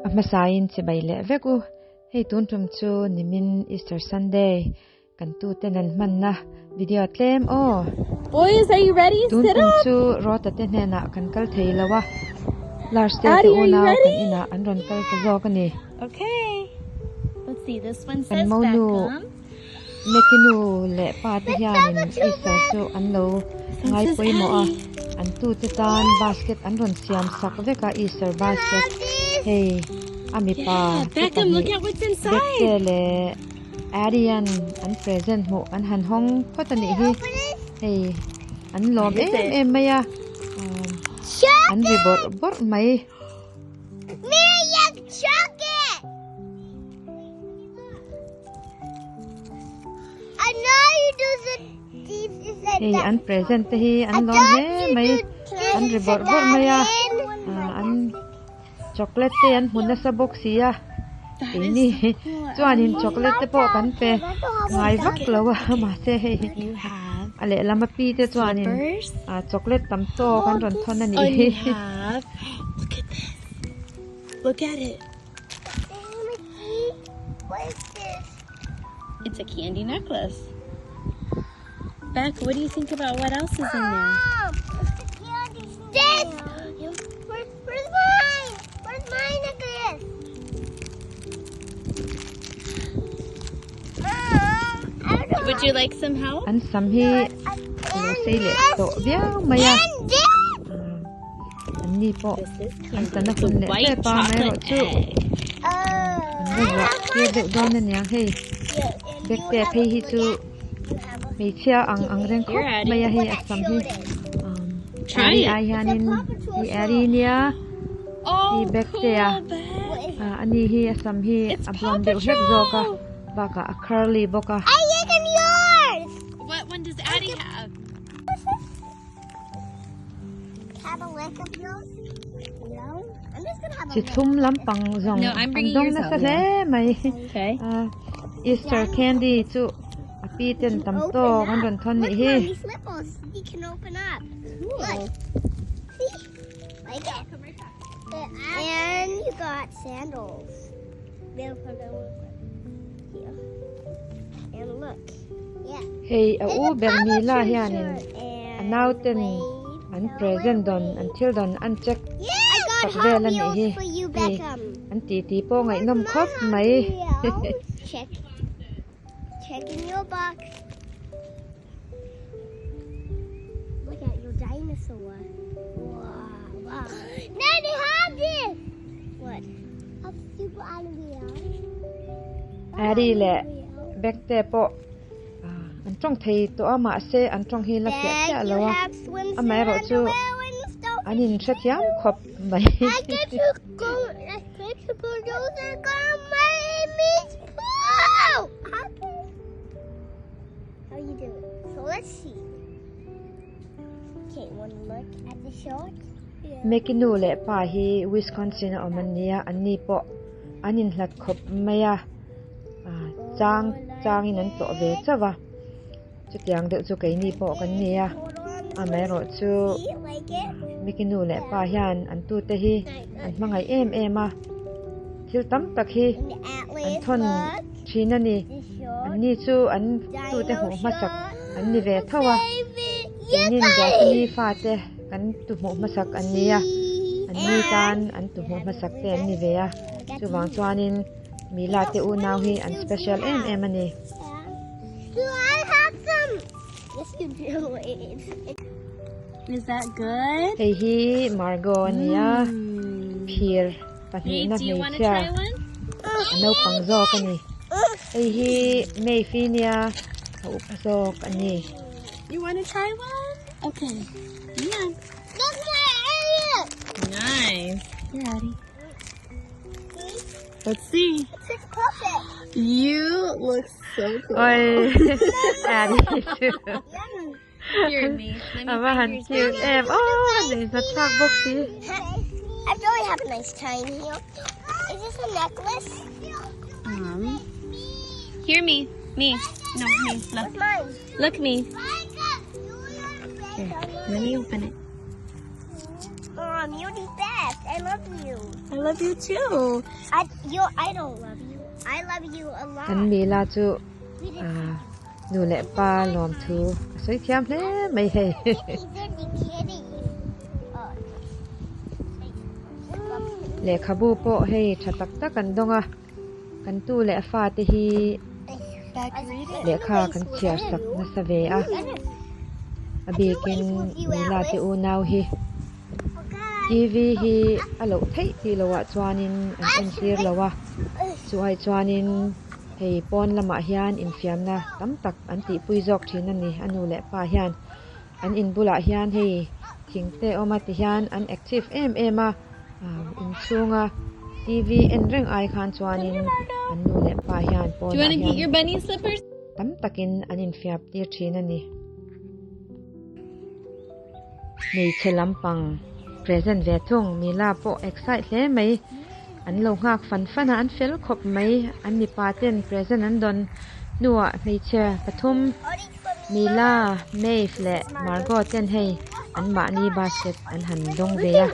A hmasain chibai leh vek u. Hei tun tum chu nimin Easter Sunday kan tuten an hmanna video tlem aw. Boys, are you ready? Tun Sit tum up. chu Rota te hnenah kan kal thei lo a, Lars te Addie, te are you unau kan ready? inah an rawn kal ta zawk a ni. Okay. Let's see. This one Kan says monu Beckham. Meki nu leh pa te hianin Easter chu an lo ngai pawimawh a, an tute tan basket an rawn siam sak vek a Easter basket hei a mipa te pahnih Bekte leh Addie-a'n an present hmuh an han hawng phawt a nih hi, hei an lawm em em mai a, an ri bawrh bawrh mai. Hei an present te hi an lawm hle mai an ri bawrh bawrh mai a an chocolate te an hmu nasa bawk si a keini chuanin chocolate te pawh kan pe ngai vak lo a mahse hei a lehlam a pi te chuanin chocolate tam tawk an rawn thawn a nih hi. Look at it. It's a candy necklace. Beck, what do you think about what else is in there? Mom, it's the candy This! Where's, where's mine? Where's my necklace? Mom, I don't Would you like some help? An sam hi lo sei leh tawh viau mai a. And this! An ni pawh an tana hun leh tep a amaherawh chu an la zuah tir deuh dawn a niang hei Bekte phei hi chu hmeichhia ang ang reng khawp mai a hei a sam hi Ari ai hianin hi Ari nia hi Bekte a ani hi a sam hi a blonde deuh hlek zawk a bakah a curly bawk a. Chi thlum lampang zawng an dawng nasa hle mai. Easter candy chu a pi ten tam tawk an rawn thawn nih hi. Hei a u ber Mila hianin a nauten an present dawn an thil dawn an check tak vel a nih hi hei an titi pawh ngaihnawm khawp mai. Addie leh Bekte pawh an tawng thei tawh a mahse an tawng hi la fiah chiah lo a amaherawhchu an inhrethiam khawp mai. Meki nu leh pa hi Wisconsin a awm an nia, an ni pawh an inhlat khawp mai a, chang changin an tlawh ve chauh a, chutiang deuh chu keini pawh kan ni a, amaherawhchu Meki nu leh pa hian an tute hi an hmangaih em em a, thil tam tak hi an thawn thin a ni, an ni chu an tute hmuh hmasak an ni ve tho a, keinin Daphne fate kan tu hmuh hmasak an ni a, an ni tan an tu hmuh hmasak te an ni ve a, chuvang chuanin Mila te unau hi an special em em a ni. Hei hi Margot a ni a, phir pahnihna hmeichhia a naupang zawk a ni. Hei hi Maeve nia a upa zawk a ni. Let's see. It's perfect. You look so cool. Oi, Addie chu. Here, me. Let me A va han find yours. cute em. Oh, nei hna thlak bawk si. I really have a nice time here. Is this a necklace? Here, me. Me. No, me. Look. What's mine? Look, me. Here, let me open it. Mom, you're the best. I love you. I love you too. I you I don't love you. I love you a lot. Kan Mila chu nu leh pa lawmthu a sawi thiam hle mai hei. Lehkhabu pawh hei tha tak tak an dawng a, kan tu leh fate hi lehkha kan chhiar sak nasa ve a, a bikin Mila te unau hi. TV hi a loh theih tih lohah chuanin an entir lo a, chu ai chuanin hei pawn lamah hian infiamna tam tak an tihpui zawk thin a ni a nu leh pa hian an in bulah hian hei thing te a awm a tihian an active em em a inchhunga TV en reng ai khan chuanin an nu leh pa hian pawnah hian tam takin an infiam tir thin a ni. Hmeichhe lampang present ve thung Mila pawh excite hle mai. An lo nghak fan fan a, an fel khawp mai. An mipa ten present an dawn hnuah hmeichhe pathum Mila, Maeve leh Margot ten hei an mahni basket an han dawng ve a,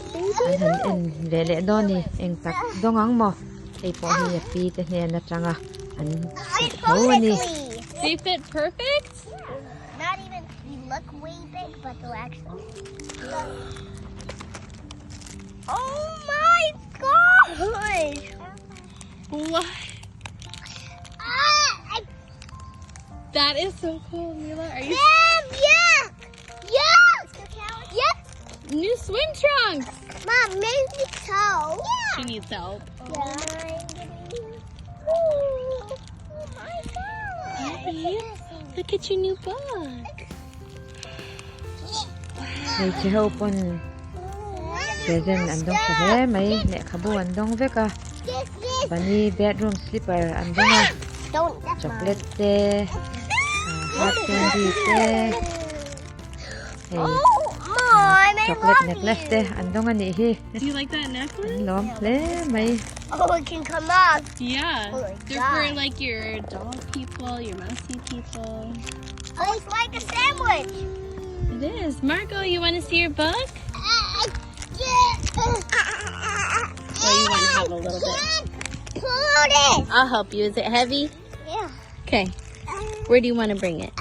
an han en ve leh dawn ni. Eng tak dawng ang maw? Hei pawh hi a pi te hnen atanga an hmuh tho a ni. They fit perfect? Not even they look way big, but they're actually. Oh my gosh! What? Ah, I... That is so cool, Mila. Are you? Mom, yuck! Yuck! Yuck! New swim trunks. Mom, make me so. She needs help. Yeah. Oh my god! Abby, look at your new book. Hmeichhe ho pawn present an dawng tha hle mai lehkhabu an dawng vek a bunny bedroom slipper an dawng a chocolate te hard candy te hei chocolate necklace te an dawng a nih hi an lawm hle mai. Oh, it can come up. Yeah. Oh my They're for God. like your dog people, your mousy people. Oh, it's like a sandwich. It is. Margot, you want to see your book? Well, you wanna have a little bit. Can't put it. I'll help you. Is it heavy? Yeah. Okay. Where do you want to bring it?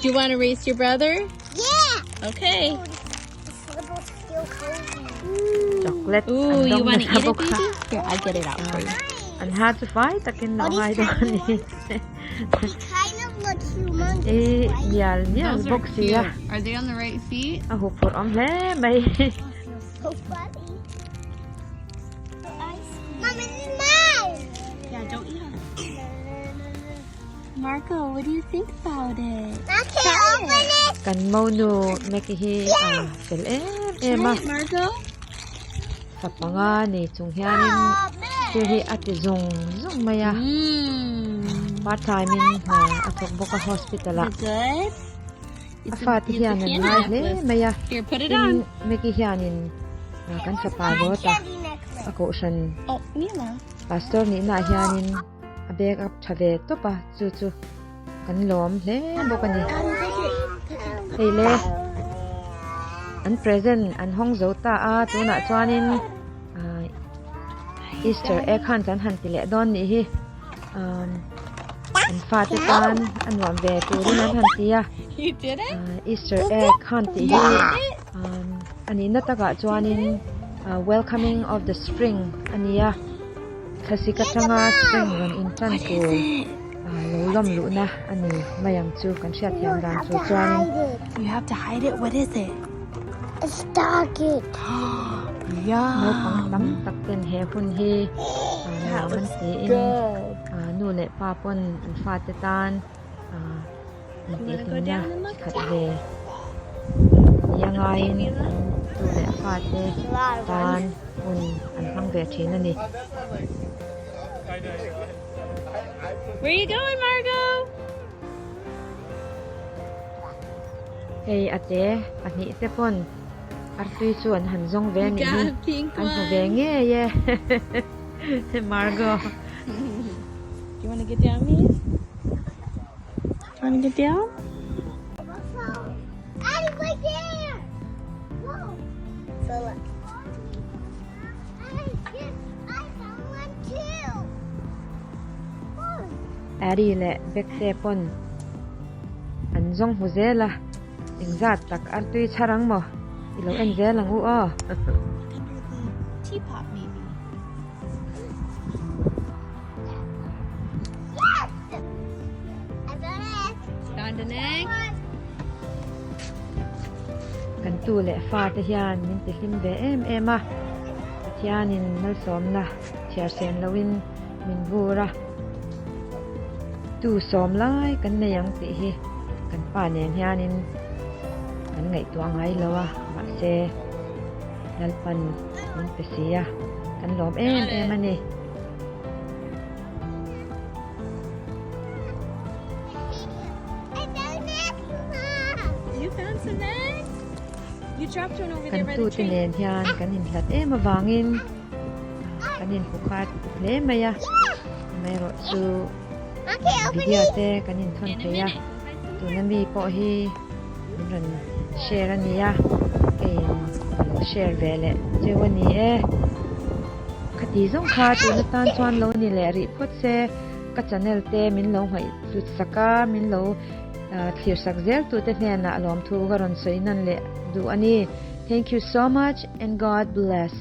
Do you want to race your brother? Yeah. Okay. Chocolate Ooh, an you dawng want to nasa eat it, bawk a. baby? Here, I'll get it out for you. An ha chu fai takin lo ngai dawn a ni. Kind of look humongous. I mial mial bawk si a. Are they on the right feet? A huphurh awm hle mai. So funny. Mom, this is mine. Yeah, don't eat it. Marco, what do you think about it? I can't open it. Kan monu Maggie hi a fel em em a. Try it, Marco. Fa panga nei chung hianin thil hi a ti zung zung mai a. Mm. Part time in hna a thawk bawk a hospital ah. Is it good? A fate hian an ngai hle mai a. Here, put it Tin on. Maggie hianin kan fapa rawt a a kohhran Oh, Mila. pastor nihnaah hianin a bag up tha ve tawp a chu chu kan lawm hle bawk a ni. Hei le an present an hawng zo ta a tunah chuanin ah Easter egg hunt an han ti leh dawn nih hi umm an fate tan a nuam ve turin an han ti a Easter egg hunt tih hi umm a nihna takah chuanin welcoming of the spring a ni a. Thlasik atanga spring rawn intan tur lo lawm luhna a ni mai ang chu kan hriat thiam dan chu chuanin. You have to hide it. What is it? It's doggy. Naupang tam tak ten he hun hi nuam an tiin nu leh pa pawn an fate tan an tihhlimna chi khat ve ni a ngaiin an tu leh fate tan hun an hmang ve thin a ni. Where you going, Margot? Hei a te pahnih te pawn artui chu an han zawng ve anih hi an hmu ve ngei e Margot. You wanna get down, Mia? You wanna get down? Addie leh Bekte pawn an zawng hmu zel a, engzat tak artui chhar ang maw? I lo en zel ang u aw. Kan tu leh fa te hian min ti hlim ve em em a, Pathianin malsawmna chhiar sen loin min vur a, tu sawm lai kan nei ang tih hi kan pa nen hianin kan ngaihtuah ngai lo a, mahse Lalpan min pe si a, kan lawm em em a ni. Kan tute nen hian kan inhlat em avangin kan inhmu khat hle mai a, amaherawhchu video te kan inthawn thei a, tuna mi pawh hi min rawn share a ni a, keiin ka lo share ve leh cheu a ni e. Khati zawng kha tun atan chuan lo ni leh rih phawt se, ka channel te min lo ngaih hlut sak a, min lo thlir sak zel tute hnenah lawmthu ka rawn sawi nan leh duh a ni. Thank you so much and God bless.